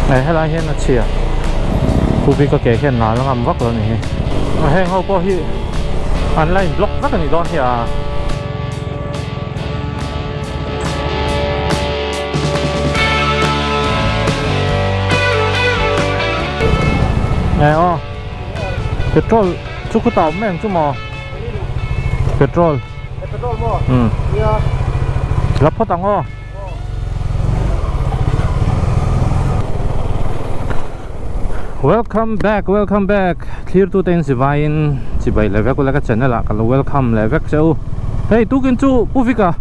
Eh helai hian a chhia pu bik a ke hian nal a ngam vak lo a ni hi heng ho pawh hi an la in block vek a nih dawn hi a. Eh aw petrol chu khutah awm em chu maw petrol petrol maw um nia la phawt ang aw Welcome back welcome back thlir tu te in sivai in chibai leh vek ula ka channel ah ka lo welcome leh vek che u hei tukin chu Pu Vika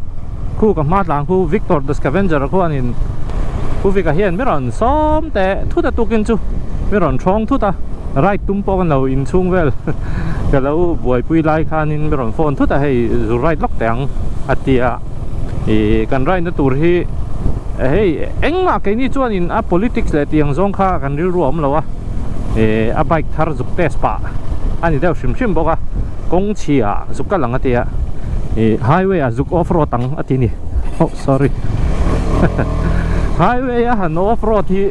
khu ka hma tlang khu Victor the Scavenger khu an in Pu Vika hian mi rawn sawm teh thut a tukin chu mi rawn thawng thut a ride tum pawh kan lo inchhung vel ka lo buaipui lai khanin mi rawn phone thut a hei zu ride lawk teh ang a ti a. Ih kan ride na tur hi hei engmah keini chuanin a politics leh tih ang zawng kha kan rilru a awm lo a ih a bike thar zuk test pah a ni deuh hrim hrim bawk a kawng chhia zuk kal ang a tia ih highway ah zuk off road ang a ti ni oh sorry highway a han off road hi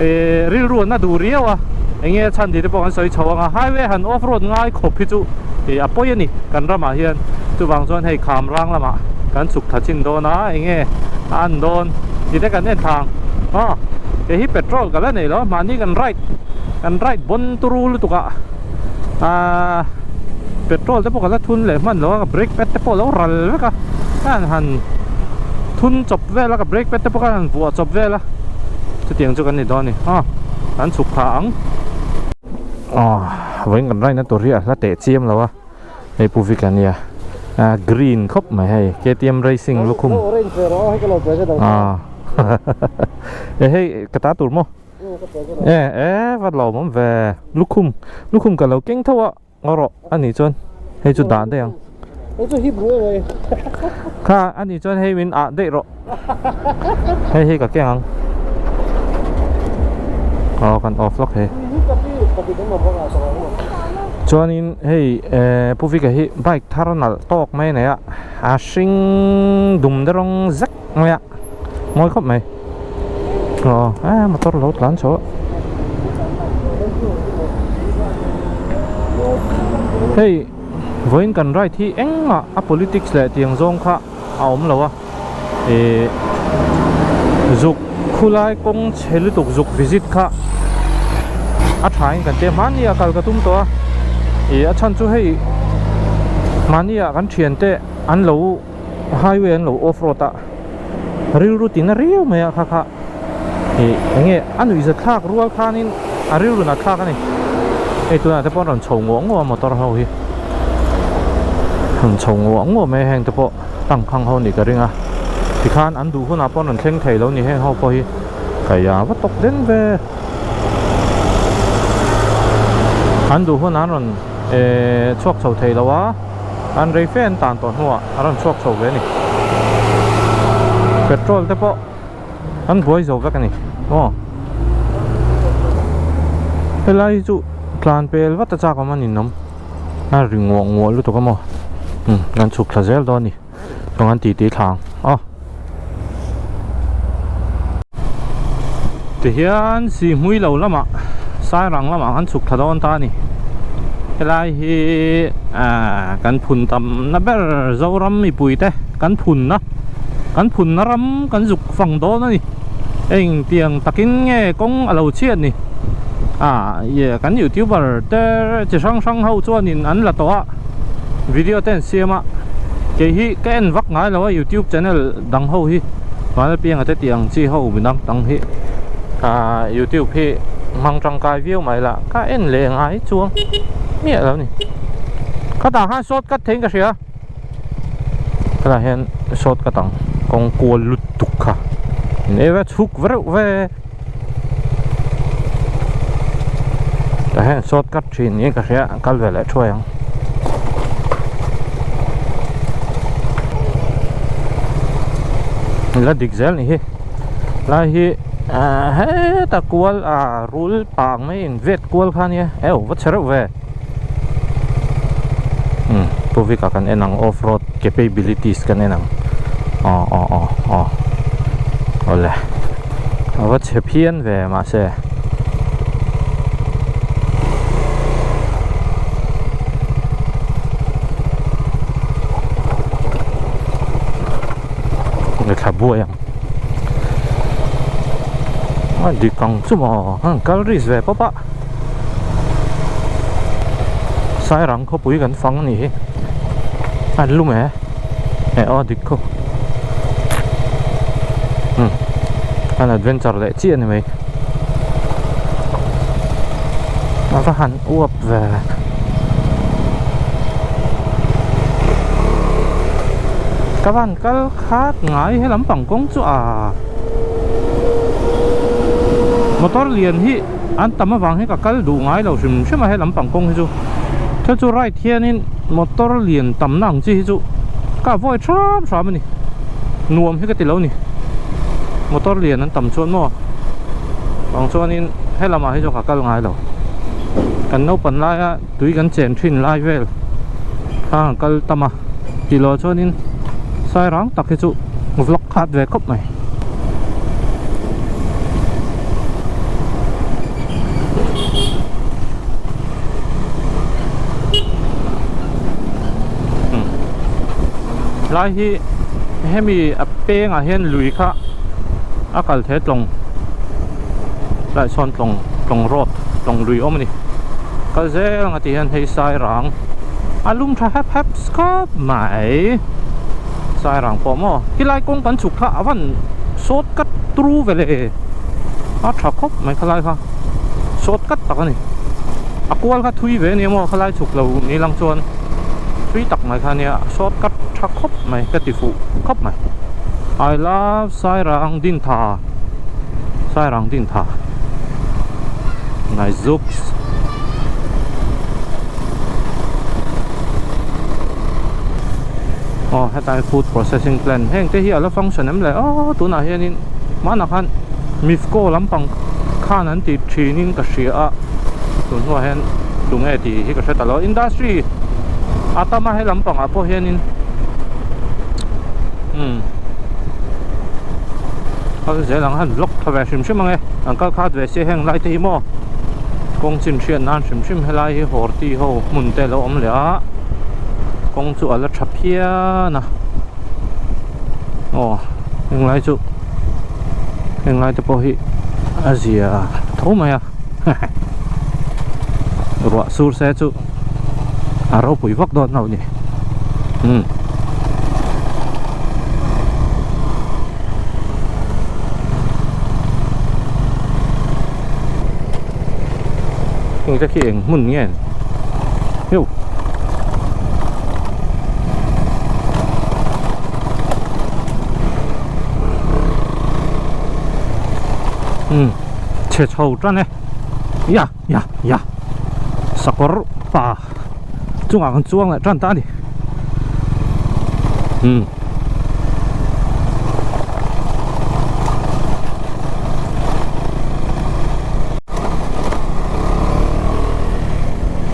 ih rilru an a duh riau a eng nge a chhan tih te pawh kan sawi chho ang a highway han off road ngai khawp hi chu ih a pawi a ni kan ramah hian. Chuvang chuan hei kham rang lamah kan chhuk thla chin dawn a, eng nge a an dawn tih te kan en thla ang. Aw kei hi petrol ka la nei lo a, mahni kan ride kan ride bawn turu lutuk a, aaa petrol te pawh ka la thun leh hman lo a, ka brake pad te pawh a lo ral vek a, ka han han thun chawp vel a, ka brake pad te pawh ka han vuah chawp vel a, chutiang chu kan ni dawn a ni. Aw kan chhuk thla ang. Aw vawiin kan ride na tur hi a hla teh chiam lo a. Hei pu Vic ania a green khawp mai hei KTM racing lukhum ah e hei ka ta tur maw e e vat lo awm ve lukhum lukhum ka lo keng tho a ngaw rawh ani chuan hei chu dah daih ang kha ani chuan hei min ah daih rawh hei hi ka keng ang aw kan off lawk hei chuanin hei eh pu Vika hi bike thar nalh tawk mai a nei a a hring dum te rawng zek mai a mawi khawp mai aw eh motor lo tlan chho a hei vawiin kan ride hi engmah a politics leh tiang zawng kha a awm lo a ih zuk khulai kawng chhe lutuk zuk visit kha a tha in kan tia hmani ah kal ka tum tawh a ih a chhan chu hei hmani ah kan thian te an lo highway an lo off road a rilru tina riau mai a kha kha ih eng nge a nuihza thlak rual khanin a rilru nat thlak a ni hei tunah te pawh an rawn chho nguah nguah a motor ho hi rawn chho nguah nguah mai a heng te pawh tangkhang ho nih ka ring a tikhan an duh hunah pawh an rawn thleng thei lo ni heng ho pawh hi kaia va tawk den ve an duh hunah an rawn ehh chhuak chho thei lo a an rei fe an tan tawh hnuah an rawn chhuak chho ve a ni petrol te pawh. An buai zo vek a ni aw helai hi chu tlan pel vat a chak awm a ni nawm a ri nguah nguah lutuk a maw umm kan chhuk thla zel dawn a ni chuan kan titi thla ang aw tihian sihhmui lo lamah sairang lamah kan chhuk thla dawn ta a ni helai hi ahh kan phun tamna ber Zoram mipui te kan phunna. Kan phunna ram kan zuk fang dawn a ni. Eng tiang takin nge kawng a lo chhiat ni? Ah, ye kan youtuber te chi hrang hrang ho chuanin an la tawh a, video te an siam a. Kei hi ka en vak ngai lo a youtube channel dang ho hi, Vanlalpianga te tih ang chi ho midang dang hi ah youtube hi hmang tangkai viau mai la, ka en leh ngai chuang miah lo a ni. Khatah khan shortcut theiin ka hria. Hetah hian short cut ang kawng kual lutuk kha in ei ve chhuk ve reuh ve tah hian short cut thin niin ka hria an kal ve leh thuai ang la dik zel ni hi lai hi ah heta kual ah rul pang mai in vet kual kha ania eh va chhe reuh ve. Umm Puvika kan en ang off road capabilities kan en ang aw aw aw aw awle A va chhe phian ve mahse. Thla buai ang a dik ang chu maw an kal risk ve pawp a Sairang khawpui kan fang a nih hi an lum e eh aw dik khaw umm an adventure leh chiah a ni mai a va han uap ve. Ka van kal khat ngai he lampang kawng chu a motor lian hi an tam avang hi ka kal duh ngai lo hrim hrim a he lampang kawng hi chu thil chu right hianin motor lian tamna ang chi hi chu ka avoid hram hram a ni nuam hi ka ti lo ni motor lian an tam chuan maw vang chuanin he lamah hi chu ka kal ngai lo kan naupan laia tui kan chen thin lai vel kha an kal tam a tih loh chuanin sai rang tak hi chu vlog khat ve khawp mai. Lai hi hemi a pengah hian lui kha a kal thei tlawng lai sawn tlawng tlawng road tlawng lui awm a ni kal zel ang a tih hian hei sai rang a lum tha hep hep khawp mai sai rang pawh maw khilai kawng kan chhuk kha a van short cut turu ve le a tha khawp mai khalai kha short cut tak a ni a kual kha thui ve a nia maw khalai chhuk lo ni lang chuan thui tak mai kha a nia short cut tha khawp mai ka ti fuh khawp mai I love Sairang Dintha Sairang Dintha nice zooks aw hetlai food processing plant heng te hi a la function em le aw tunah hianin hmanah khan mifco lampang khan an ti thinin ka hria a tun hnuah hian tunge tih hi ka hre ta lo industry a tam a he lampangah pawh hianin umm kal zel ang han vlog tha ve hrim hrim ang e an kal khat ve sia heng lai te hi maw kawng chin hriat nan hrim hrim helai hi horti ho hmun te alo awm leh a kawng chu a la tha phian a aw heng lai chu heng lai te pawh hi a zia tho mai a ruah sur se chu a ropui vak dawn lo ni umm. Heng te khi eng hmun nge hiu umm chhe chho tan e ya ya ya sakawr pa chungah kan chuang leh tan ta a ni umm.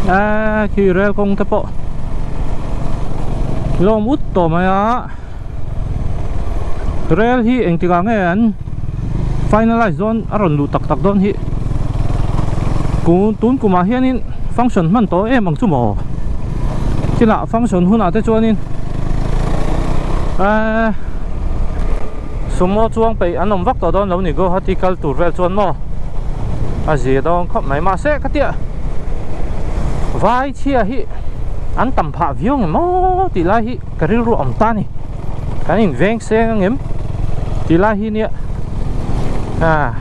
A khi rel kawng te pawh lawm ut tawh mai a rel hi engtikah nge an finalize dawn a rawn luh tak tak dawn hi tun kumah hianin function hman tawh em ang chu maw chinah function hunah te chuanin eee Sumo chuang peih an awm vak tawh dawn lo ni Guwahati kal tur vel chuan maw a zia dawn khawp mai mahse khatia vai chhia hi an tam phah viau nge maw tih lai hi ka rilru a awm ta a ni kan in veng seng ang em tih lai hi nia ah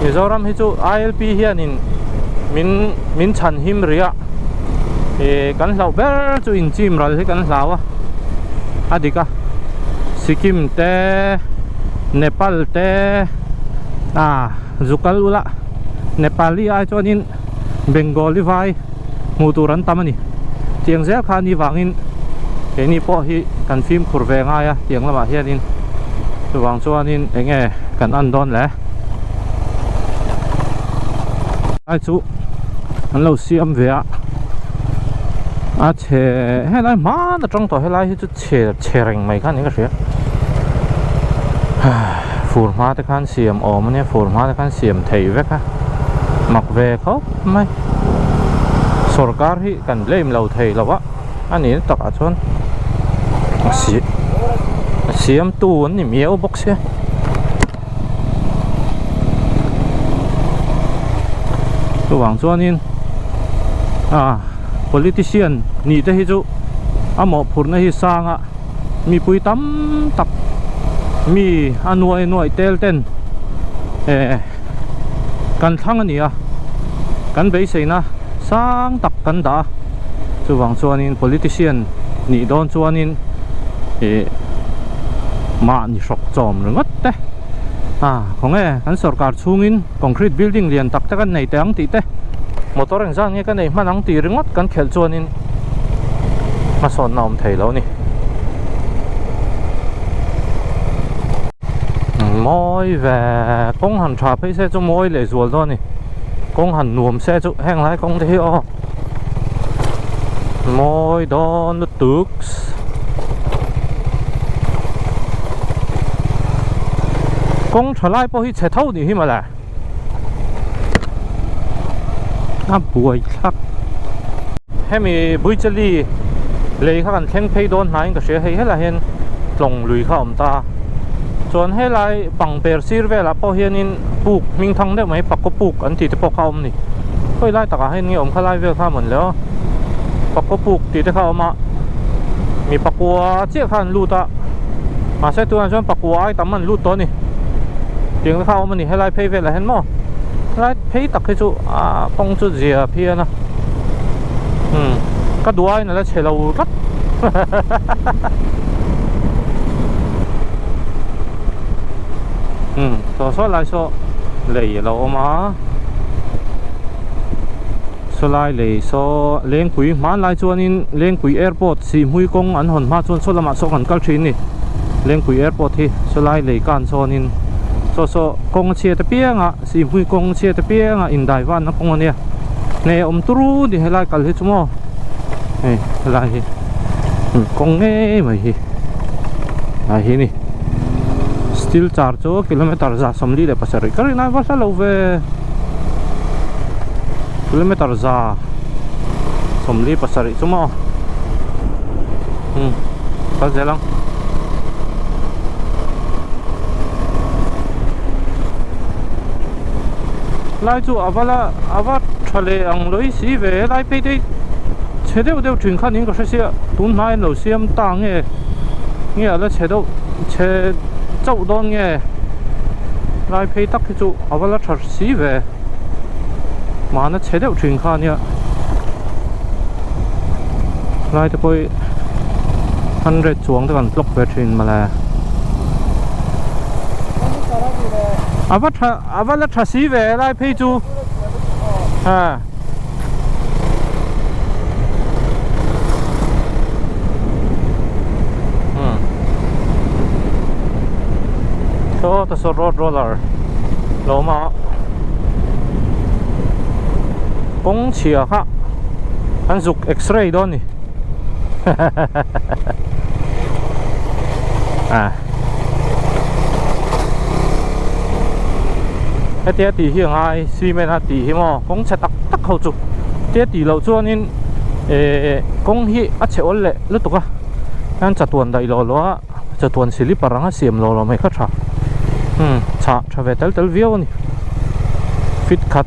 Mizoram hi chu I L P hianin min min chhan him rih a ih kan hlauh ber chu inchim ral hi kan hlau a a dik a Sikkim te Nepal te ah zukal ula Nepali ai chuanin Bengali vai hmuh tur an tam a ni tiang zel kha ni vangin keini pawh hi kan fimkhur ve ngai a tiang lamah hianin chuvang chuanin eng nge kan en dawn le ai chu an lo siam ve a a chhe helai hman atang tawh helai hi chu chhe chhe reng mai kha niin ka hria. Fur hma te khan siam awm ania fur hma te khan siam theih vek a mak ve khawp mai sorkar hi kan blame lo thei lo a a nih na takah chuan a si a siamtu an ni miau bawk sia. Chuvang chuanin ah politician nih te hi chu a mawhphurhna hi sang a. Mipui tam tak mi a nuai nuai tel ten eh kan thlang a ni a kan beiseina sang tak kan dah a chuvang chuanin politician nih dawn chuanin ih mahni hrawk chawm ringawt te ah khawnge kan sorkar chhungin concrete building lian tak te kan nei teh ang tih te motor engzat nge ka nei hman ang tih ringawt kan khelh chuanin hmasawnna awm thei lo a ni. Mawi ve kawng han tha phei se chu mawi leh zual dawn a ni kawng han nuam se chu heng lai kawng te hi aw mawi dawn lutuk. Kawng tha lai pawh hi chhe tho nih hi mawle. A buai thlak. Hemi Buichali lei kha kan thleng phei dawn hnaiin ka hria hei helaiah hian tlawng lui kha a awm ta a. Chuan helai pangper sir velah pawh hianin puk hming thang deuh mai Pakkaw puk an tih te pawh kha a awm a ni. Khawi lai takah hian nge awm kha lai vel kha a mawn le aw. Pakkaw puk tih te kha a awm a mi pakua chiah kha an lut a mahse tunah chuan pakua ai tam an lut tawh a ni tiang te kha a awm a ni helai phei velah hian maw helai phei tak hi chu ah kawng chu zia phian a umm ka duh aiin a la chhe lo tlat umm saw saw lai saw lei a lo awm a. Sawlai lei saw Lengpui hmanlai chuanin Lengpui airport Sihhmui kawng an hawn hma chuan saw lamah saw kan kal thin a ni. Lengpui airport hi sawlai lei kan sawnin saw saw kawng a chhiat apianga Sihhmui kawng a chhiat apianga indai vanna kawng a nia. Hne awm turu ni helai kal hi chu maw hei helai hi kawng ngei mai hi a hi ni. Steel char chu kilometer 47 ka rinai va hla lo ve. Kilometer 47 chu maw um kal zel ang lai chu a va la a va tha leh ang lawih si ve helai phei te hi chhe deuh deuh thin khan in ka hre sia tun hma in lo siam ta nge nge a la chhe deuh chhe chauh dawn nge lai phei tak hi chu. A va la tha si ve mahna chhe deuh thin kha ania lai te pawh hi hundred chuang te kan block ve thin mawle a va tha a va la tha si ve lai phei chu ha. Saw ta saw road roller lo awm a kawng chhia kha an zuk x-ray dawn ni ah hetia tih hi a ngai cement a tih hi maw kawng chhe tak tak ho chu tia tih loh chuanin eh kawng hi a chhe awl leh lutuk a hian chatuan daih lawh lawh a chatuan silipar anga siam lawh lawh mai kha tha umm chhah tha ve tel tel viau a ni fit khat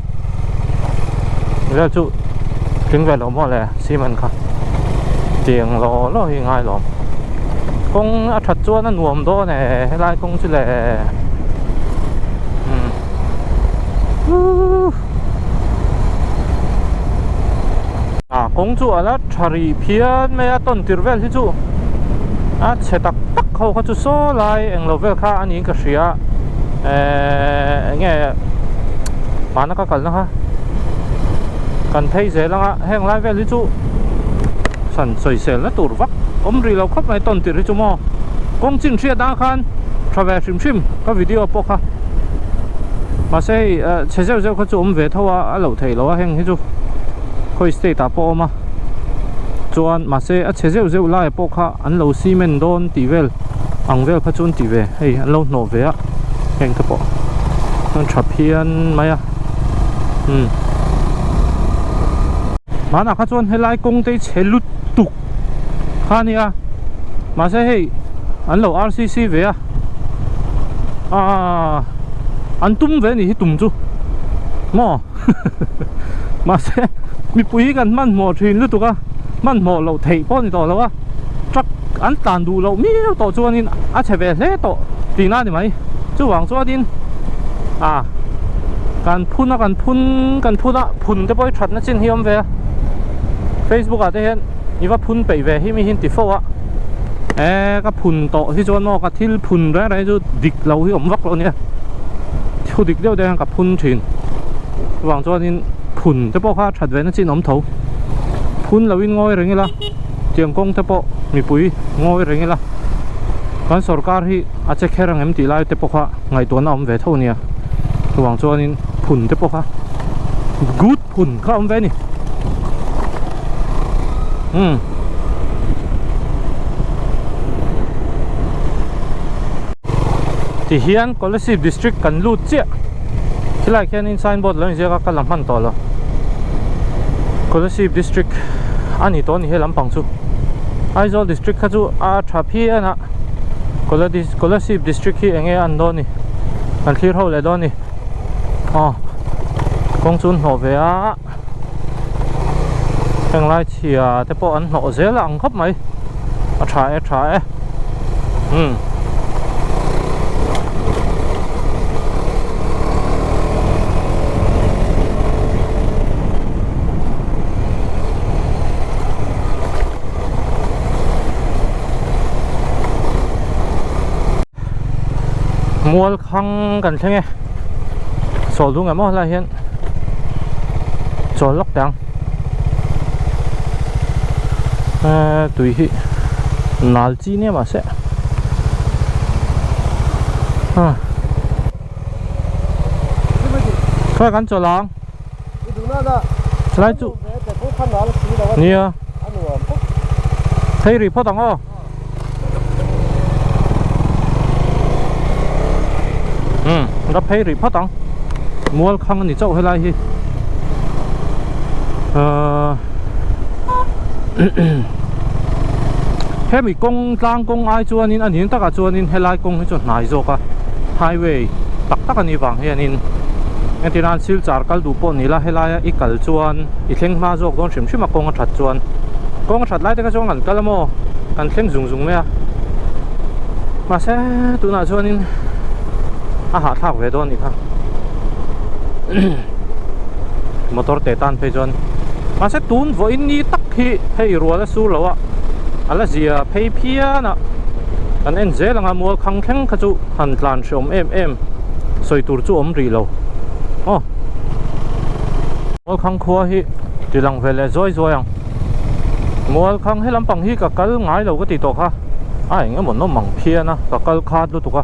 vel chu tling ve lo maw le cement kha tiang lawh lawh hi ngai lawm kawng a that chuan a nuam dawn e helai kawng chu le umm ah kawng chu a la tha rih phian mai a tawn tir vel hi chu a chhe tak tak ho kha chu saw lai englo vel kha a niin ka hria ehh eng nge hmana ka kalna kha kan phei zel anga heng lai vel hi chu san sawisel na tur vak awm rih lo khawp mai tawn tir hi chu maw kawng chin hriat ang khan tha ve hrim hrim ka video pawh kha mahse hei chhe zeuh zeuh kha chu awm ve tho a a loh theih loh a heng hi chu khawi state ah pawh a awm a chuan mahse a chhe zeuh zeuh lai pawh kha an lo cement dawn tih vel ang vel kha chu an ti ve hei an lo hnawh ve a. Heng te pawh an tha phian mai a umm hmanah kha chuan helai kawng te hi chhe lutuk kha a nia mahse hei an lo R C C ve a aaa an tum ve a nih hi tum chu maw mahse mipui hi kan hmanhmawh thin lutuk a hmanhmawh loh theih pawh a ni tawh lo a truck an tlan duh loh miau tawh chuanin a chhe ve hle tawh tihna a ni mai chuvang chuanin ah kan phun a kan phun kan phun a phun te pawh hi thatna chin hi a awm ve a facebook ah te hian i va phun peih ve hi mi hi an ti fo a eh ka phun tawh hi chuan maw ka thil phun reng reng hi chu dik lo hi awm vak lo a nia thu dik deuh te hian ka phun thin chuvang chuanin phun te pawh kha that ve na chin awm tho phun lo in ngawi reng ila. Tiang kawng te pawh mipui ngawi reng ila kan sorkar hi a che kher ang em tih lai te pawh kha ngaihtuahna awm ve tho nia chuvang chuanin phun te pawh kha good phun kha awm ve a ni umm tihian Kolasib district kan lut chiah khilai khianin signboard lo inziak a ka la hman tawh lo Kolasib district a ni tawh a ni he lampang chu Aizawl district kha chu a tha phian a Kolasib district hi eng nge a an dawn ni kan thlir ho leh dawn a ni aw kawng chu an hnawh ve a heng lai chhia te pawh an hnawh zel a ang khawp mai a tha e tha e umm. Mual khang kan thleng e chawl duh ngei maw helai hian chawl lawk teh ang eee tui hi nal chi nia mahse ah khawi kan chawl ang helai chu nia phei rih phawt ang aw. Umm ka phei rih phawt ang mual khang a ni chauh helai hi ahh hemi kawng tlang kawng ai chuanin a nin takah chuanin helai kawng hi chu a hnai zawk a highway tak tak a nih vang hianin entir nan silchar kal duh pawh ni la helaia i kal chuan i thleng hma zawk dawn hrim hrim a kawng a that chuan kawng a that lai te kha chuan kan kal a maw. Kan thleng zung zung mai a mahse tunah chuanin a hahthlak ve dawn a nih kha motor te tan phei chuan mahse tun vawiin ni tak hi hei rual a sur lo a a la zia phei phian a kan en zel ang a mual khang thleng kha chu han tlan hre awm em em sawi tur chu awm rih lo aw mual khang khua hi ti lang ve leh zuai zuai ang. Mual khang he lampang hi ka kal ngai lo ka ti tawh kha a eng emaw nawm ang phian a ka kal khat lutuk a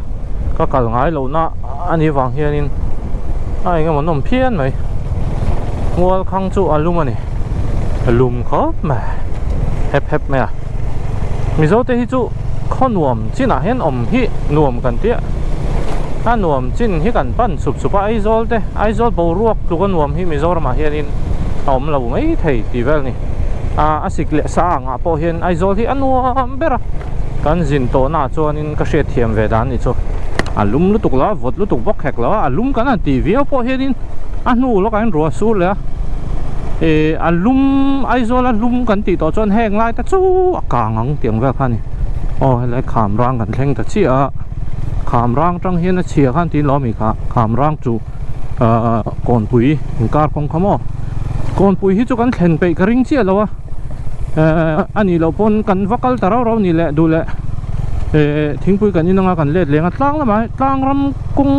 ka kal ngai loh na a nih vang hianin a eng emaw nawm phian mai mual khang chu a lum a ni a lum khawp mai hep hep mai a mizo te hi chu khaw nuam chinah hian awm hi nuam kan tia a nuam chin hi kan pan sup sup a Aizawl te Aizawl boruak tluk a nuam hi Mizoramah hianin a awm lo mai thei tih vel a ni a a sik leh sa angah pawh hian Aizawl hi a nuam ber a kan zin tawhna ah chuanin ka hriat thiam ve dan anih chu a lum lutuk lo a vawt lutuk bawk hek lo a a lum kan han tih viau pawh hianin a hnu lawkah hian ruah sur leh a ih a lum Aizawl a lum kan tih tawh chuan heng lai te chu a kang ang tih ang vel kha a ni aw helai kham rang kan thleng ta chiah a kham rang tang hian a chhia khan tiin lawm i kha kham rang chu. Ahh kawnpui inkar kawng kha maw kawnpui hi chu kan thlen peih ka ring chiah lo a ehh a nih loh pawn kan va kal ta rau rau ni leh duh leh ehh thingpui kan in anga kan let leng a tlang lamah hian tlang ram kawng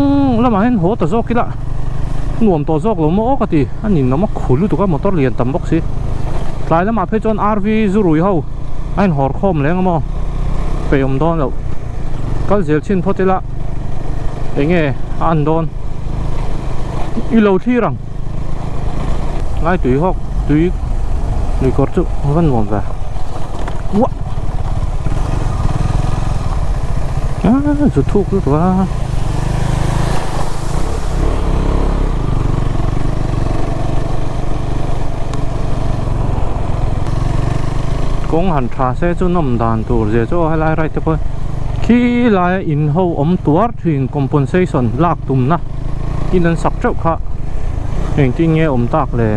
lamah hian haw ta zawk ila nuam tawh zawk lo maw aw ka ti a ninawm a khu lutuk a motor lian tam bawk si tlai lamah phei chuan R V zu rui ho a inhawr khawm leng a maw peih awm dawn loh kal zel chhin phawt ila. Enge a an dawn i lo thlir ang ngai tui hawk tui lui kawr chu a va nuam ve uah a zu thuk lutuk a. Kawng han tha se chu nawm dan tur zia chu aw helai right te pawh khi laia in ho awm tuar thin compensation lak tumna in an sak teuh kha engtin nge awm tak le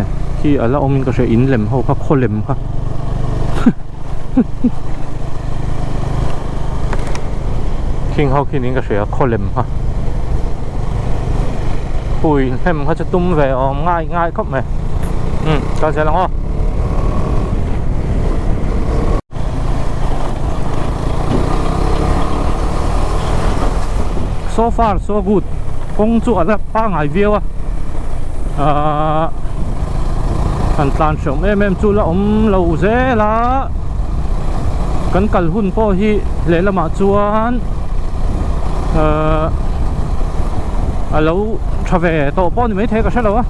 khi a la awm in ka hria in lem ho kha khaw lem kha khing ho khi niin ka hria khaw lem kha pui hnem kha chu tum ve awm ngai ngai khawp mai umm kal zel ang aw. So far so good kawng chu a la pangai viau a ahh han tlan hreawm em em chu la awm lo zel a kan kal hun pawh hi lehlamah chuan ahh a lo tha ve tawh pawh ni maithei ka hre lo a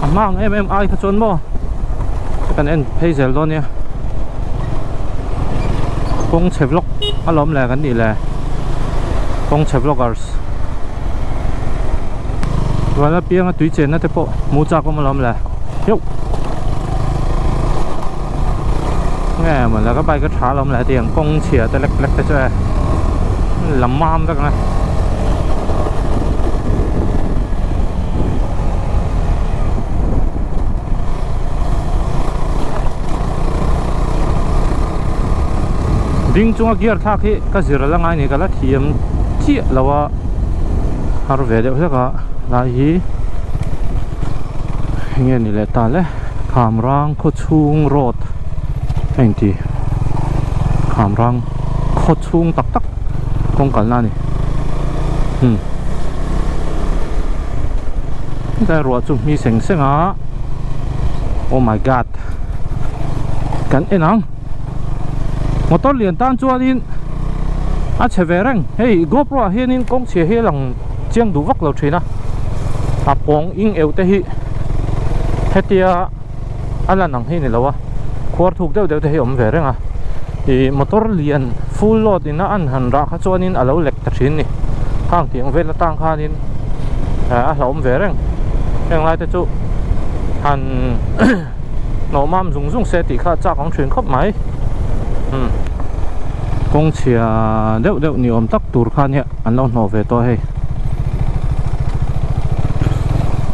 a hma ang em em ai kha chuan maw kan en phei zel dawn nia kawng chhe vlog a lawm le kan nih le kawng chhe vloggers van apianga tui chenna te pawh hmu chak awm alawm le heuh nge maw le ka bike a tha alawm le tiang kawng chhia te lek lek te chu e la mam vek ang e. Ding chunga gear thlak hi ka zir ala ngai ni ka la thiam chiah lo a har ve deuh hlek a lai hi enge ni leh ta le Khamrang khawchhung road a inti Khamrang khawchhung tak tak kawng kalna a ni umm hetlai ruah chu hmi seng seng a oh my god kan en ang motor lian tan chuanin a chhe ve reng hei gopro ah hianin kawng chhia hi a lang chiang duh vak lo thin a a pawng ing euh te hi hetia a lan ang hi ni lo a khuar thuk deuh deuh te hi a awm ve reng a ih motor lian full load in a an han rah kha chuanin a lo lek ta thin a ni khang tiang vel atang khanin a hlauhawm ve reng heng lai te chu han hnawh mam zung zung se tih kha a chak ang thin khawp mai umm kawng chhia deuh deuh ni awm tak tur kha nia an lo hnawh ve tawh hei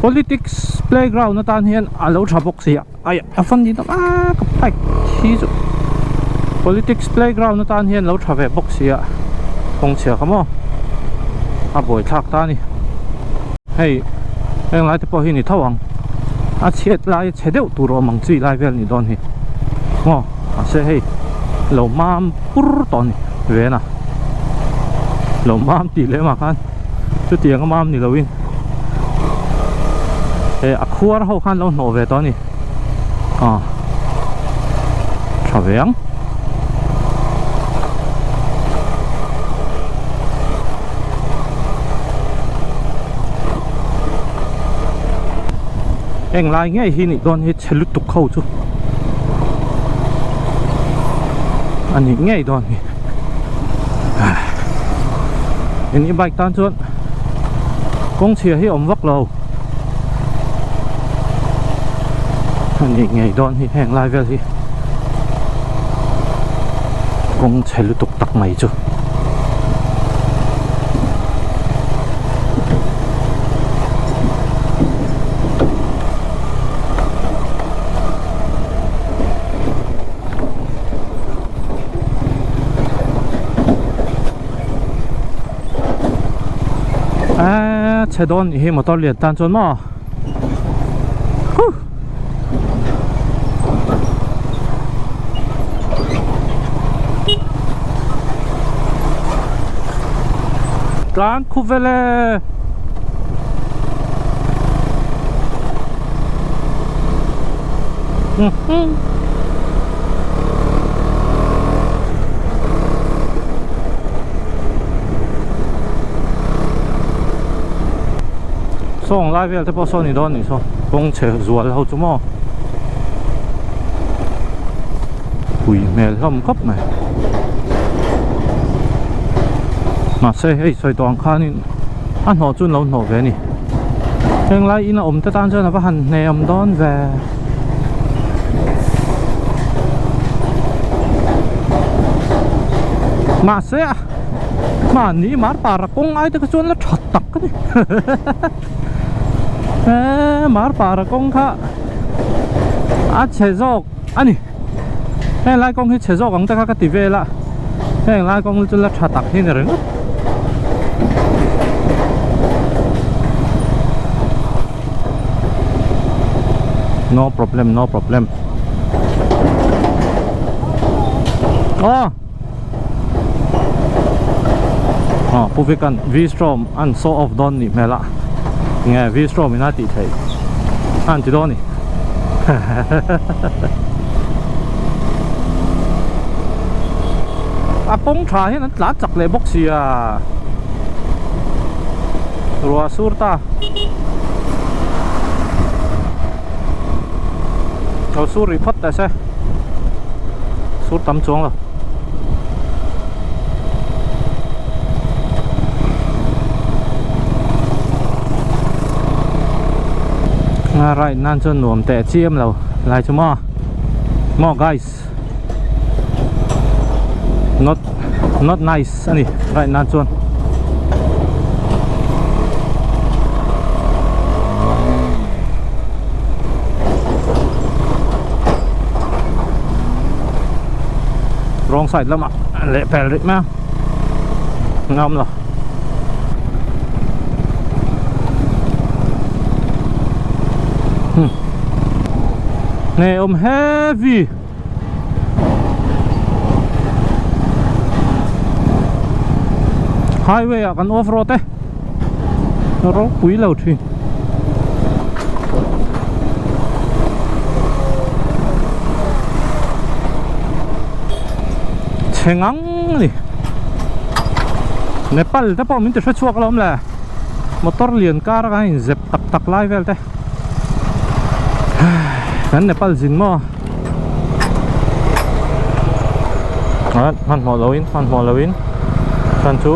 politics playground atan hian a lo tha bawk si a ai a fan ni deuh a ka bike hi chu politics playground atan hian lo tha ve bawk si a kawng chhia kha maw a buaithlak ta a ni hei heng lai te pawh hi ni tho ang a chhiat lai chhe deuh tur awm ang chi lai vel ni dawn hi maw mahse hei lo mam pur tawh a ni ven a lo mam tih leh mah khan chutiang a mam ni lo in he a khuar ho khan lo hnawh ve tawh a ni ah tha ve ang. Heng lai ngei hi nih dawn hi chhe lutuk ho chu a nih ngei dawn hi eng i bike tan chuan kawng chhia hi awm vak lo a nih ngei dawn hi heng lai vel hi kawng chhe lutuk tak mai chu. Eee chhe dawn nih hi motor lian tan chuan maw huh tlan khup vel e. Sawng lai vel te pawh saw ni dawn nih saw kawng chhe zual ho chu maw pui hmel hlawm khawp mai mahse hei sawi tawh ang khanin a hnawh chu an lo hnawh ve a ni. Heng lai in a awm te tan chuan a va han hne awm dawn ve. Mahse a mahni mar para kawng ai te kha chuan la tha tak a ni Eee mar para kawng kha a chhe zawk a ni heng lai kawng hi chhe zawk ang te kha ka ti vel a heng lai kawng chu la tha tak hi ni ringawt. No problem no problem aw aw pu Vikan V-strom an saw off dawn nih hmel a nge V-strom in a tih theih a an ti dawn ni a kawng tha hian an tlan chak leh bawk sia ruah sur ta. Lo sur rih phawt teh se sur tam chuang lo a ride nan chuan nuam teh chiam lo lai chu maw maw guys not not nice a ni ride nan chuan. Wrong side lamah leh pel rih mai a ngam lo. Nge awm heavy. Highway ah kan off road e ropui lo thin. Chhe ngang a ni Nepal te pawh min ti hre chhuak alawm le motor lian kar a kan inzep tak tak lai vel te kan Nepal zin maw. Hmanhmawh loin hmanhmawh loin chuan chu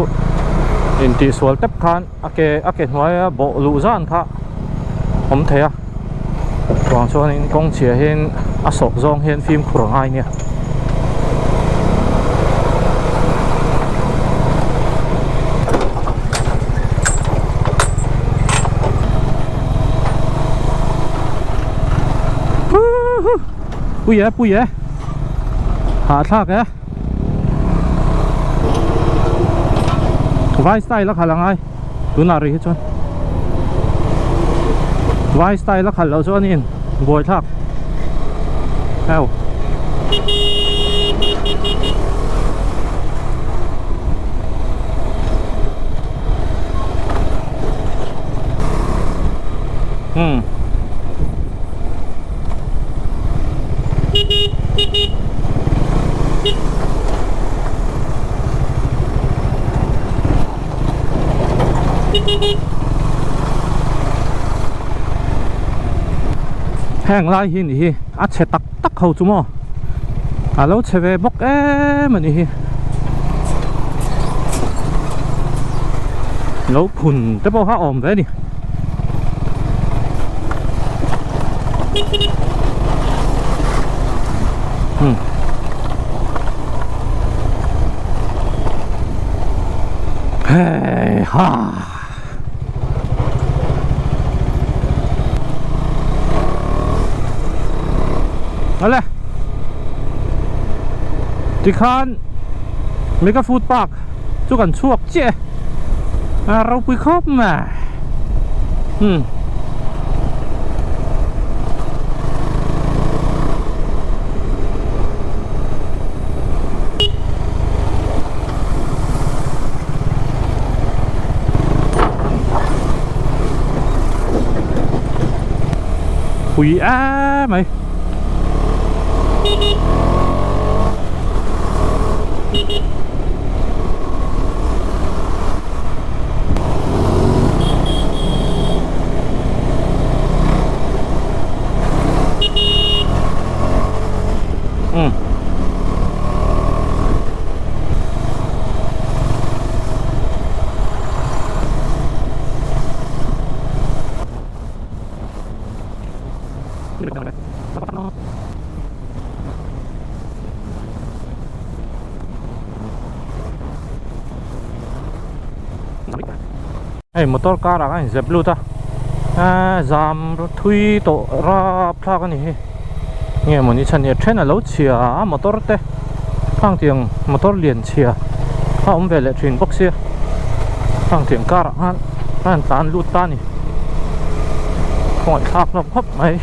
intihsual tep khan a ke a ke hnuaia bawh luh zan kha awm thei a chuang chuanin kawng chhia hian a sawk zawng hian fimkhur a ngai nia. Pui e pui e hahthlak e vai style a khalh angai tunah rih hi chuan vai style a khalh loh chuan in buaithlak heu. Hmm. Heng lai hi nih hi a chhe tak tak ho chu maw a lo chhe ve bawk em a nih hi lo phun te pawh kha a awm ve a ni. Hmm. Hey ha. Awle. Tikhan Mega Food Park chu kan chhuak chiah e. A ropui khawp mai. Hmm. Pui a mai. Hmm. Hei motor car ah khan in zep lut a aaa zam thui tawh rap thlak a ni hi nge mawni chhan hi a then a lo chhia a motor te khang tiang motor lian chhia a awm ve leh thin bawk sia khang tiang car ah khan a han tlan lut ta a ni khawngaih thlak hlawm khawp mai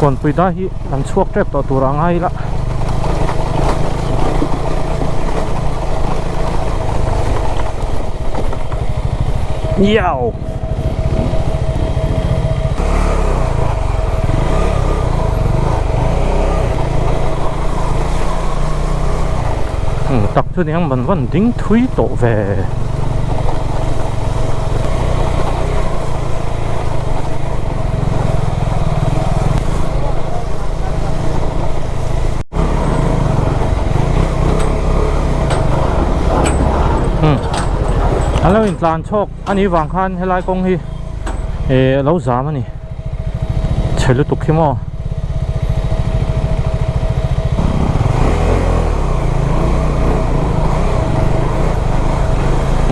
kawnpui dai hi an chhuak tep tawh tur a ngai ila. Yow! Tak chu niang ban van ding thui tawh ve. An lo intlan chhawk a nih vang khan helai kawng hi eh a lo zam a ni chhe lutuk hi maw.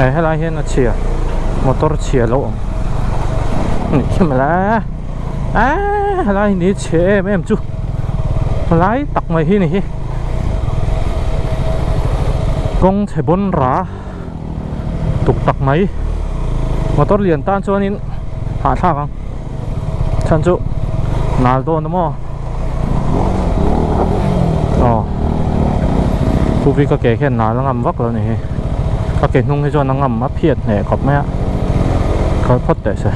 Eh helai hian a chhia motor chhia lo awm a nih khi mawle. Eee helai hi ni chhe em em chu helai tak mai hi ni hi kawng chhe bawn ra tuk tak mai motor lian tan chuanin hahthlak ang chhan chu nal dawn a maw aw chu ka ke khian nal a ngam vak lo a ni hi ka ke hnung hi chuan a ngam a phiat hneh khawp mai a kal phawt teh se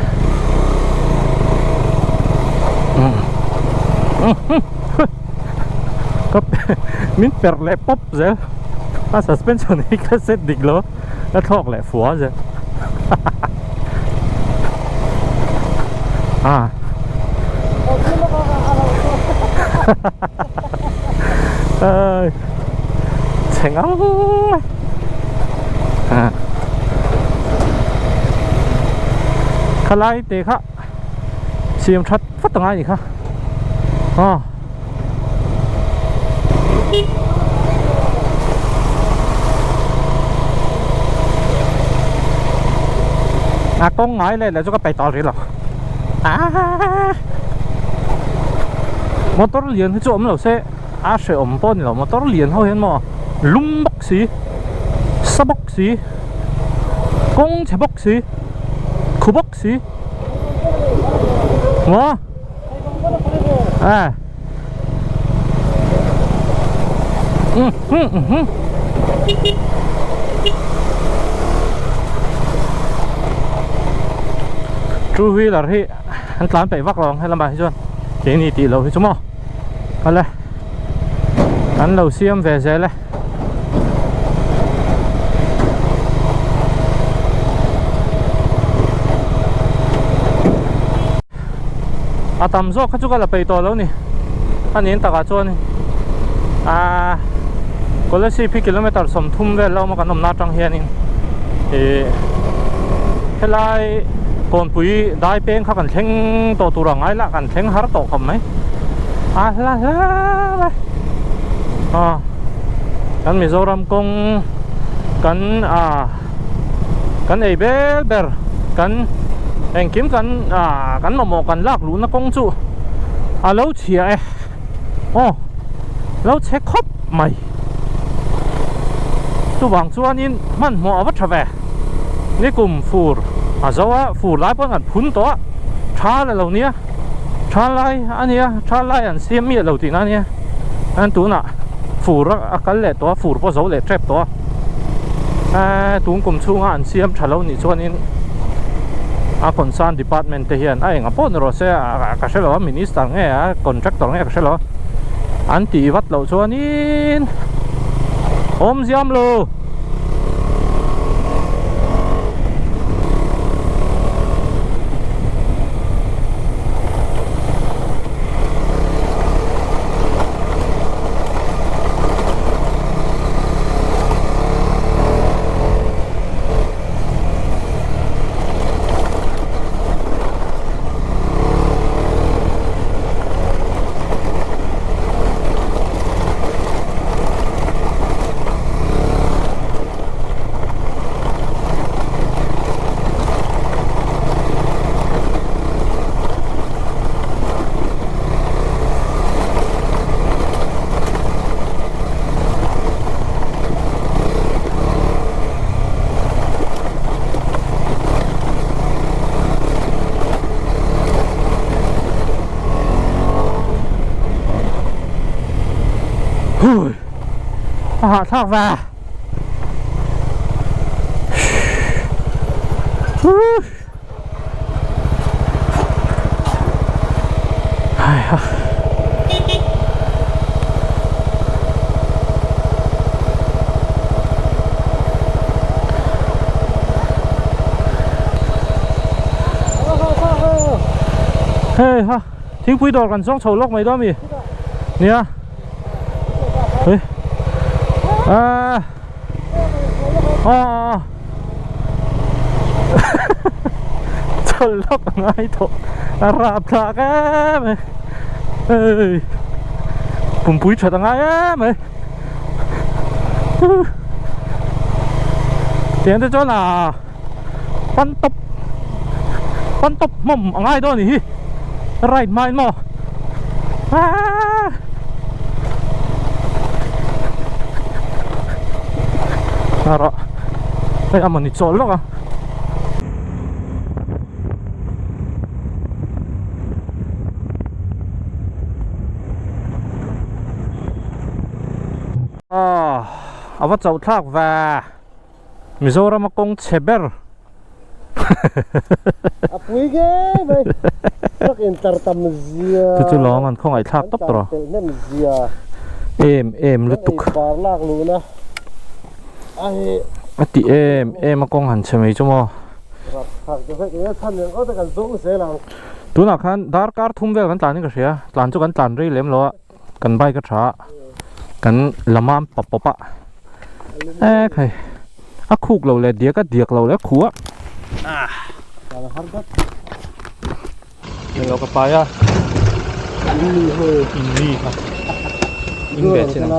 ka min per leh pawp zel a suspension hi ka set dik lo a thlawk leh fua zel a chhe ngang mai à khalai te kha siam that vat angai ni kha aw a kawng ngai leh leh chu ka peih tawh rih lo aaa motor lian hi chu awm lo se a hrehawm pawh a ni lo motor lian ho hian maw lum bawk si sa bawk si kawng chhe bawk si khu bawk si maw à ừ ừ ừ two wheeler hi an tlan peih vak lo ang helamah hi chuan keini tih loh hi chu maw awle an lo siam ve zel e. A tam zawk kha chu ka la peih tawh lo ni a nin takah chuan aaa Kolasib hi kilometer 30 vel la awm a kan awmna atang hianin ih helai kawnpui dai peng kha kan thleng tawh tur ang ngai lah kan thleng har tawh khawp mai a hla hle mai aw kan Mizoram kawng kan ah kan ei ber ber kan engkim kan ah kan mamawh kan lak luhna kawng chu a lo chhia e aw lo chhe khawp mai chuvang chuanin hmanhmawh a va tha ve nikum fur a zo a fur lai pawh an phun tawh a tha la lo nia tha lai a nia tha lai an siam miah lo tihna a nia an tunah fur a kal leh tawh a fur pawh zo leh tep tawh a eee tun kum chhunga an siam tha lo nih chuanin a concern department te hian a engah pawh ni rawh se ka hre lo a minister nge a contractor nge ka hre lo a an tih vat loh chuanin awm ziam lo. hahthlak ve. Hei ha thingpui dawr kan zawng chho lawk mai dawn a mi nia hei ah aw chawl lawk a ngai tawh a rap thlak em mai hei pumpui that a ngai em mai tiang te chuan ah pan tawp pan tawp hmawm a ngai dawn a nih hi ride hmain maw aaa. Rawh hei a mawni chawl lawk a. Aw a va chauh thlak ve Mizoram a kawng chhe ber. A pui ngei mai truck in tar tam zia. Chu chu lawm an khawngaih thlak tawp tawh. An tar telh hnem zia. Em em lutuk. Kan ei par lak luhna a hi. A ti em em a kawng han chhe mai chu maw. Rap thlak te vek eng a chhan eng awt a kan zawng zel ang. Tunah khan darkar thum vel kan tlan in ka hria tlan chu kan tlan rei lem lo a. Kan bike a tha a kan la mam pawp pawp a e khai a khuk lo leh diak a diak lo leh a khu a eng lo ka pai a in mi kha in ve chin ang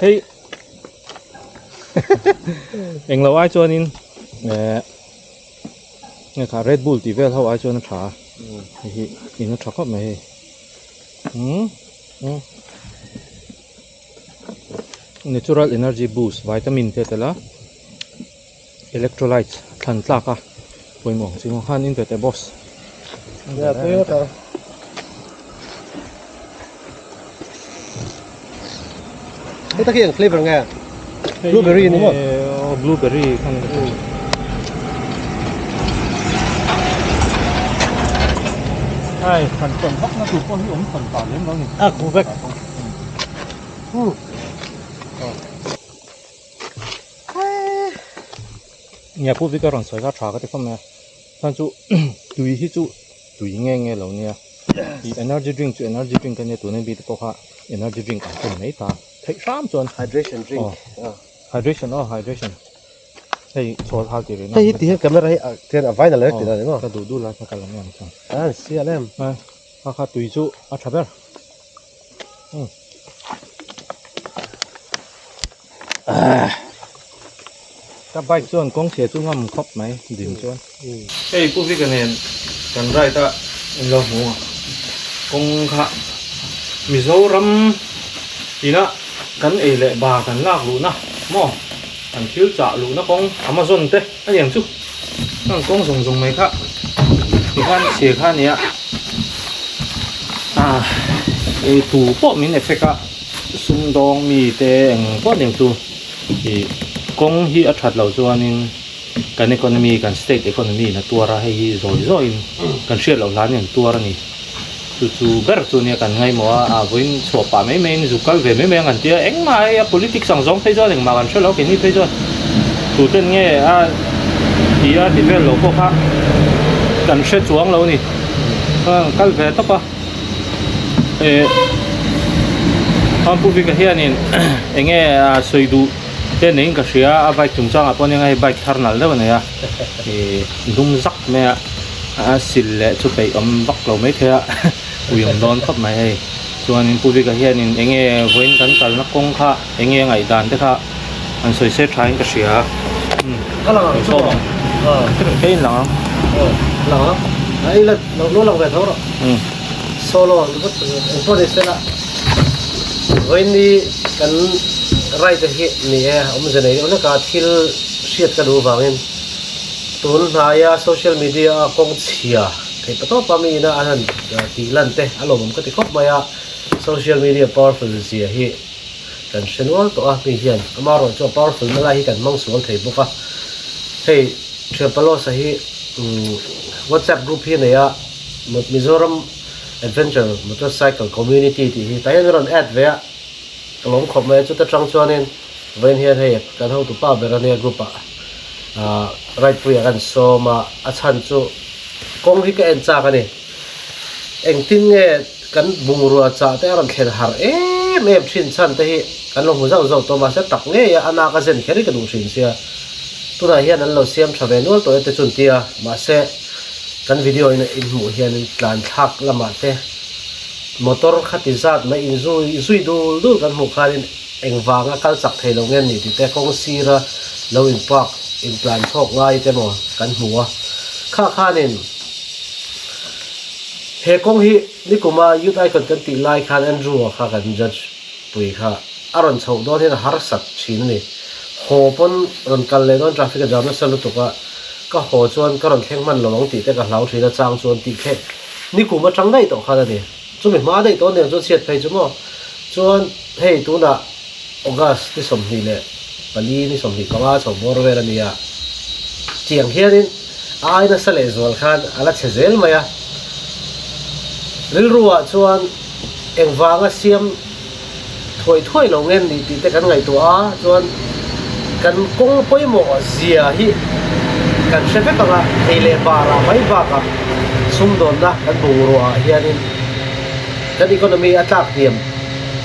hei. Englo ai chuanin eh nge kha Red Bull tih vel ho ai chuan a tha a hei hi in a tha khawp mai hei umm umm natural energy boost vitamin te a tel a electrolytes thlan tlak a pawimawh ang chi maw khan in ve teh boss. Hei tak hi eng flavor nge? Blueberry ni maw? Aw blueberry khan ka hria. Ai han tawn vak na tur pawh hi awm tawn ta lem lo ni. A khu vek. Nia pu Vic a rawn sawi kha tha ka ti khawp mai a. Chuan chu tui hi chu tui nge nge lo nia ih energy drink chu energy drink ania tuna mi te pawh kha energy drink an tum mai ta theih hram chuan hydration drink aw hydration aw hydration hei chhawl hal tih rih na hei hi ti hian camera hi tian a vain a lo ti na ni maw ka duh duh lai kha ka la mai ang chuan a sial em kha kha tui chu a tha ber Ka bike chuan kawng chhia chu ngam khawp mai din chuan. Hei Pu Vika nen kan ride a in lo hmu a kawng kha Mizoram ina kan ei leh bar kan lak luhna maw an thil chah luhna kawng Amazon te a ni ang chu heng kawng zawng zawng mai kha tikhan chhia kha a nia ah ei tu pawh min effect a. Sumdawng mite eng pawh ning chu ih kawng hi a that loh chuanin kan economy kan state economy in a tuar a hei hi zawi zawiin kan hriat loh hlan in an tuar a ni chu chu ber chu nia kan ngaimawh a ah vawiin chhuah pah mai mai in zuk kal ve mai mai ang an tia engmah hei a politics ang zawng phei chuan engmah kan hre lo keini phei chuan tuten nge a ti a ti vel lo pawh kha kan hre chuang lo a ni kal ve tawp a. Eh Pampuvika hianin enge a sawi duh te niin ka hria a bike chungchangah pawh nia hei bike thar nalh deuh a nei a ih dum zak mai a a sil leh chu peih awm vak lo maithei a ui awm dawn khawp mai hei chuanin Puvika hianin enge vawiin kan kalna kawng kha enge a ngaihdan te kha an sawi se thain ka hria Ka lang ang chu maw? Kei in lang ang. Aw lang ang. A ila lo lo lang ve tho rawh. Solo ang ringawt chu eng pawh ni sela vawiin ni kan ride hi ni e awmze nei deuh hlek a thil hriat ka duh vangin. Tun hnaia social media a kawng chhia theih pa tawpa mi ina an han tih lan te a lawmawm ka ti khawp mai a, social media powerful zia hi kan hre nual tawh a mi hian amaherawhchu a powerful na lai hi kan hmang sual thei bawk a, hei Thianpalosa hi whatsapp group hi a nei a Mizoram Adventure Motorcycle Community tih hi tah hian a rawn add ve a ka lawm khawp mai a chuta tang chuanin vawiin hian hei kan hotu pa ber ania group ah ah ride puiah kan sawm a a chhan chu kawng hi ka en chak a ni engtin nge kan bungrua chah te a rawn thlen har em em thin chhan te hi kan lo hmu zauh zauh tawh mahse tak ngei a a nak a zen kher hi ka duh thin sia tunah hian an lo siam tha ve nual tawh e te chu an ti a mahse kan video in inhmuh hianin tlan thlak lamah te motor khati zat mai inzui zui dul dul kan hmuh khanin engvanga kal chak thei lo nge ni tih te kawng sira lo in park in tlan chhawk ngai te maw kan hmu a kha khanin he kawng hi nikuma youth icon kan tih lai khan Andrew a kha kan judge pui kha a rawn chhoh dawn hian a harsat thin a ni haw pawn rawn kal leh dawn traffic a jam nasa lutuk a ka haw chuan ka rawn thleng hman lo ang tih te ka hlau thin a chang chuan tih khe nikum atang daih tawh khan a ni. Chumi hma daih tawh aniang chuan chhiat phei chu maw? Chuan hei tunah August ni 24 ni 25 chho bawr vel a ni a, tiang hianin a ai nasa leh zual khan a la chhe zel mai a. Rilruah chuan engvanga siam thuai thuai lo nge ni tih te kan ngaihtuah a, chuan kan kawng pawimawh zia hi kan hre vek ang a, ei leh barah mai bakah sumdawnna kan bungrua ah hianin kan economy a tlak hniam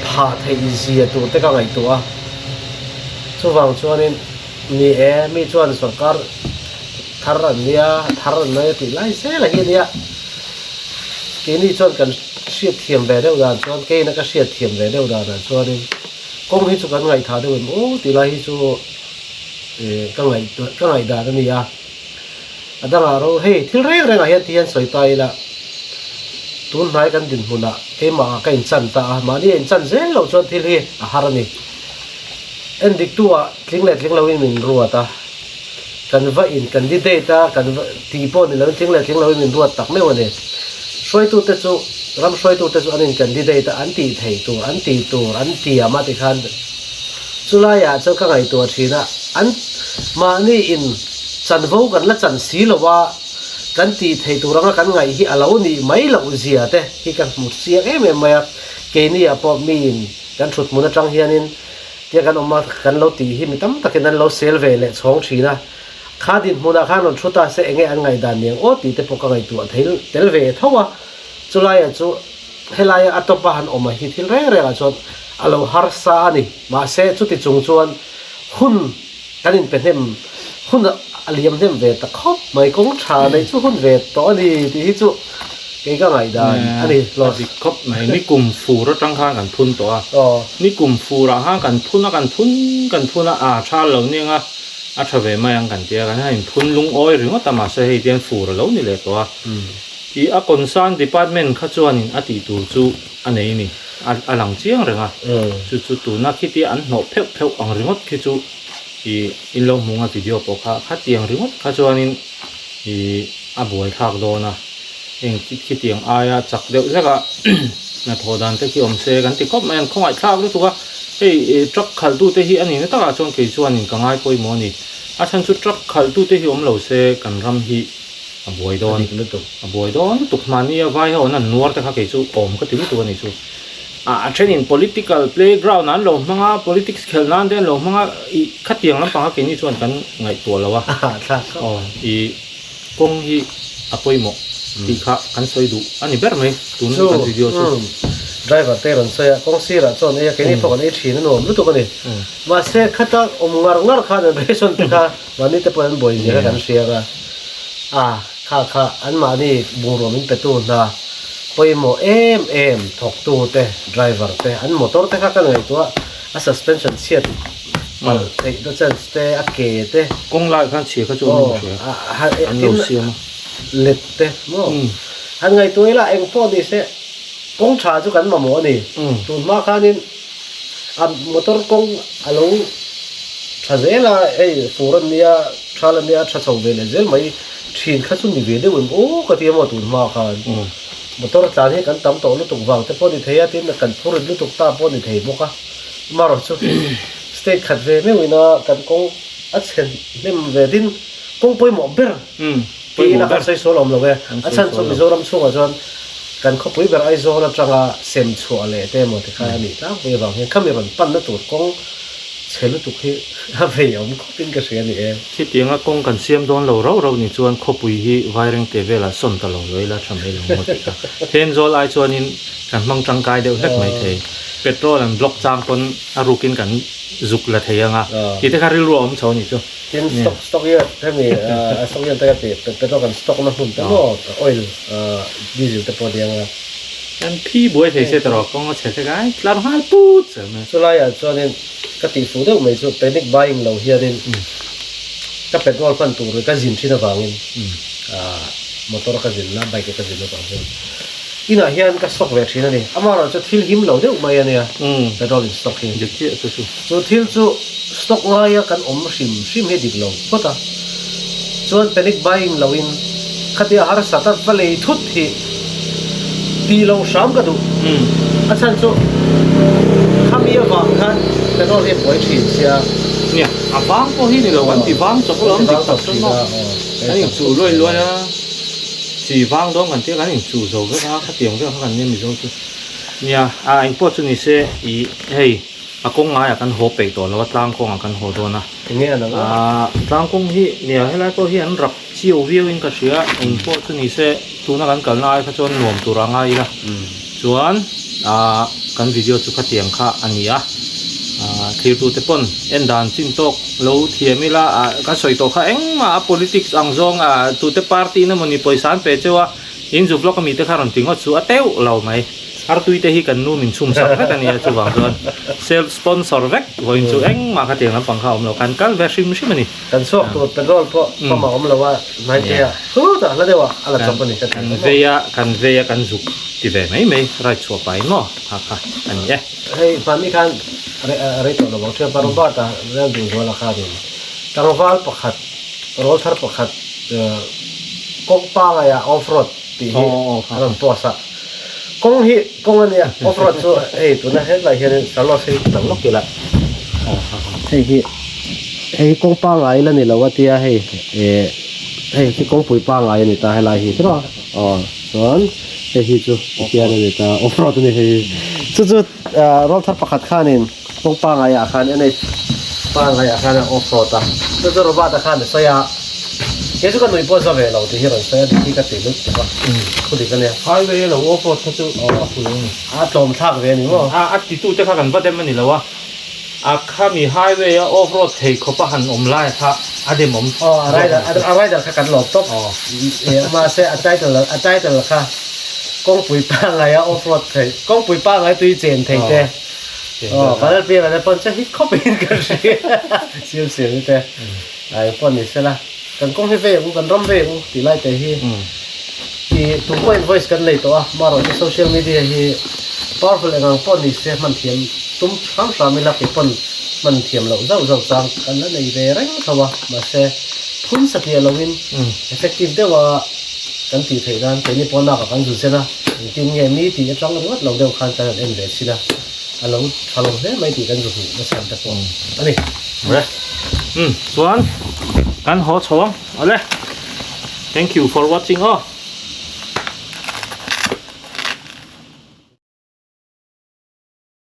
phah theih zia tur te ka ngaihtuah a, chuvang chuanin ni e mi chuan sorkar thar an nia thar an nei a tih lai zel a hi a nia. Keini chuan kan hriat thiam ve deuh dan chuan keina ka hriat thiam ve deuh danah chuanin kawng hi chu kan ngaihthah deuh em aw tih lai hi chu ih ka ngaih ka ngaih dan a ni a a dangah ro hei thil reng rengah hian ti hian sawi ta ila tun hnai kan dinhmunah keimah ah ka inchan ta a mahni a inchan zel loh chuan thil hi a har a ni endiktu ah tling leh tling loin min ruat a. Kan va in candidate a, kan va tih pawh ni loin tling leh tling loin min ruat tak meuh a ni. Hruaitute chu, ram hruaitute chu an in candidate a, an tih theih tur, an tih tur, an tiam a tikhan chulaiah chuan ka ngaihtuah thin a, an mahni in chanvo kan la chan si lo a, kan tih theih tur anga kan ngaih hi a lo nih mai loh zia te hi ka hmu chiang em em mai a, keini ah pawh mi in kan thut hmun atang hianin Tia kan awm a, kan lo tih hi mi tam takin an lo sel ve leh chhawng thin a. Kha dinhmunah khan rawn thu ta se enge an ngaihdan niang aw tih te pawh ka ngaihtuah thei tel ve tho a. Chulaia chu helaia a tawpa han awm a hi thil reng rengah chuan a lo harsa a ni. Mahse chuti chung chuan hun kan inpe hnem hun a liam hnem ve ta khawp mai kawng tha neih chu hun ve tawh a ni tih hi chu kei ka ngaihdan a ni. A dik khawp mai. Nikum fur atang khan kan phun tawh a. Nikum furah khan kan phun a kan phun kan phun a a tha lo nia nga a tha ve mai ang kan ti a kan han inphun lungawi ringawt a mahse hei tian fur a lo ni leh tawh a. Ih a concern department kha chuanin a tih tur chu a nei a ni a lang chiang reng a. Chu chu tuna khitia an hnawh pheuh pheuh ang ringawt khi chu ih in lo hmu nga video pawh kha khatiang ringawt kha chuanin ih a buaithlak dawn a. Heng khitiang aia chak deuh zek a hnathawh dan te khi awm se kan ti khawp mai an khawngaih thlak lutuk a hei truck khalh tu te hi a nihna takah chuan kei chuanin ka ngai pawimawh a ni a chhan chu truck khalh tu te hi awm lo se kan ram hi a buai dawn a buai dawn lutuk mahni a vai ho an han nuar te kha kei chu awm ka ti lutuk a ni chu a thenin political playground an lo hmang a politics khelh nan te an lo hmang a ih khatiang lampang kha keini chuan kan ngaihtuah lo a aw ih. Kawng hi a pawimawh tih kha kan sawi duh a ni ber mai tun kan video chu. Driver te rawn sawi a, kawng sirah chuan ei a, keini pawh kan ei thin a nuam lutuk a ni. Mahse khata awm ngar ngar khan an ration te kha mahni te pawh an buai zia kha kan hria a, a kha kha anmahni bungrua min petu hna pawimawh em em thawktu te driver te an motor te kha kan ngaihtuah a suspension chhiat palh theih na chance te a ke te kawng lai khan chhia kha chu an awm hria an lo siam a let te maw han ngaihtuah ila eng pawh ni se kawng tha chu kan mamawh a ni tun hma khanin a motor kawng a lo tha zel a hei fur an nia. Thal a nia a tha chho ve leh zel mai thin kha chu ni ve deuh em aw ka ti a maw tun hma khan motor a tlan hi kan tam tawh lutuk vang te pawh ni thei a tin kan phur rit lutuk ta pawh ni thei bawk a amaherawhchu state khat ve meuh ina kan kawng a chhe hnem ve din kawng pawimawh ber tiin a kan sawi sual awm lo e a chhan chu Mizoram chhungah chuan kan khawpui ber Aizawl atanga sem chhuah leh te emaw ti kha a nih tlangpui avang hian khami rawn panna tur kawng chhe lutuk hi a vei awm khawp in ka hria a ni e. Khitianga kawng kan siam dawn lo rauh rauh ni chuan khawpui hi Vairengte velah sawn ta lo lo ila tha mai lo maw tih kha. Thenzawl ai chuanin kan hmang tangkai deuh hlek mai thei. Petrol an block chang pawn a rukin kan zuk la thei ang a, tih te kha rilru a awm chho a nih chu. Tin stock stock hi hemi a stock hian taka tih petrol kan stock na hmun te maw oil diesel te pawh a ni ang a. Kan phi buai thei se tawrh kawng a chhe hlek a, tlar nghal put zel mai. Chulaiah chuanin ka tih fuh deuh mai chu panic buying lo hianin ka petrol hman tur ka zin thin avangin motor ka zin na bike ka zin avang hian inah hian ka stock ve thin a ni. Amaherawhchu thil him lo deuh mai a nia petrol in stock hi. Dik chiah chu chu. Chu thil chu stock ngaia kan awm hrim hrim hi dik lo phawt a. Chuan panic buying loin khatia harsat a va lei thut hi tih loh hram ka duh. A chhan chu khami avang khan petrol hi a buai thin sia. Nia, a vang pawh hi ni lo, an ti vang chawp alawm dik tak chuan maw. Kan inchuh luai luai a, chi vang dawn kan tia kan inchuh zo vek a, khatiang vel kha kan nia Mizo chu. Nia, a engpawh chu ni se ih hei. A kawng ngaiah kan haw peih tawh lo a, tlang kawngah kan haw dawn a. Enge a nang a? Aaa tlang kawng hi nia helai pawh hi an rap chiau viau in ka hria, eng pawh chu ni se tuna kan kalna ai kha chuan nuam tur a ngai ila. Chuan aaa kan video chu khatiang kha a ni a, aaa thirtute pawn en dan chin tawk lo thiam ila ah ka sawi tawh kha engmah a politics ang zawng ah tute party in emawni pawisa an pe cheu a, In zu vlog ami te kha rawn ti ngawt chu a teuh lo mai. Artui te hi kan nu min chhum sak vek a nia chuvang chuan self sponsor vek vawiin chu engmah kha tiang lampang kha a awm lo kan kal ve hrim hrim a ni. Kan chhuak tur petrol pawh pump a awm lo a hnai te ah khutah hla deuh ah a la chawp a ni ka ti Kan vei a kan vei a kan zuk ti ve mai mai ride chhuah pai maw kha kha a ni e. Hei hmanni khan rei tawh lo ang thianpa Robert a Rel Duhzuala khanin tlangval pakhat rawl thar pakhat Kawng pangaia off road tih hi a rawn post a, kawng hi kawng a nia off road chu hei tuna hetlai hianin Carlos hei lang lawk ila hei hi hei hi kawng pangai la ni lo a tia hei eh hei hi kawngpui pangai a ni ta helai hi tiraw aw chuan hei hi chu tihian a ni ta off road a ni hei hi chu chu road thar pakhat khanin kawng pangaiah khan NH pangaiah khan a off road a chu chu Robert a khan a sawi a kei chu ka nui pawh za ve lo tih hi rawn sawi a dik hi ka ti lut tuk a thu dik a nia highway a lo off road kha chu a pui a ni a tlawm thlak ve a ni maw a titu te kha kan va dem a ni lo a a khami highway a off road thei khawp a han awm lai kha a dem awm aw a rider a rider kha kan lawm tawp mahse a title a title kha kawngpui pangai a off road thei kawngpui pangai tui chen thei te. Aw ka piang an pawn che hit khawp in ka hria siam siam te ai pawn ni sela kan kawng hi vei ang u kan ram vei ang u tih lai te hi i tum pawh in voice kan nei tawh a marawh chu social media hi powerful eng ang pawh ni se hman thiam tum hram hram ila kei pawn hman thiam loh zauh zauh chang kan la nei ve reng tho a mahse phun satliah lo in effective deuh a kan tih theih nan keini pawh nak ah kan zu zen a. Engtin nge mi tih atang ringawt lo deuh khan kan han en ve chin a, a lo tha lo hle mai tih kan zu hmuh nasa te pawh a ni. Awle. Umm chuan kan haw chho ang. Awle. Thank you for watching aw.